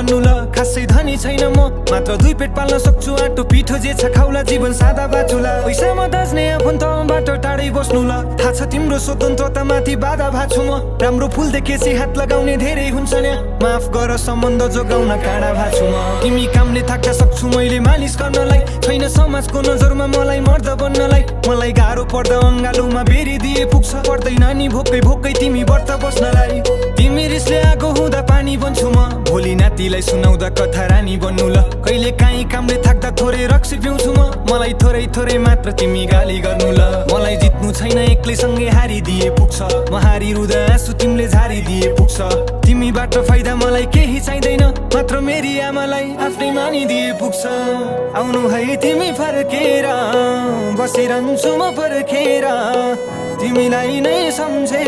बन्नु ल। खासै धनी छैन म, मात्र 2 पेट पाल्न सक्छु। आटो पिठो जे छ खाउला, जीवन सादा बाचुला। पैसामा दाज्ने आफन्तबाट टाढै बस्नु ल। थाहा छ तिम्रो स्वतन्त्रता माथि बाधा भाछु म। राम्रो फुल देखेपछि हात लगाउने धेरै हुन्छ नि। माफ गर सम्बन्ध जोगाउन काँडा भाछु म। तिमी कामले थाक्न सक्छु मैले मालिस गर्नलाई। छैन समाजको नजरमा मलाई मर्द बन्नलाई। मलाई गाह्रो पर्दा अङ्गालोमा बेरी दिए पुग्छ। पर्दैन नि भोकै भोकै तिमी व्रत बस्नलाई। तिमी रिसले आगो हुँदा पानी बन्छु म। भोलि नातिलाई सुनाउँदा कथा रानी बन्नु ल। कहिले काहीँ कामले थाक्दा थोरै रक्सी पिउँछु म। मलाई थोरै थोरै मात्र तिमी गाली गर्नु ल। मलाई जित्नु छैन एक्लैसँगै हारिदिए पुग्छ। म हारिरुँदा आँसु तिमीले झारिदिए पुग्छ। तिमीबाट फाइदा मलाई केही चाहिँदैन, मात्र मेरी आमालाई आफ्नै मानिदिए पुग्छ। आउनु है तिमी फर्केर, बसिरहन्छु म पर्खेर, तिमीलाई नै सम्झे।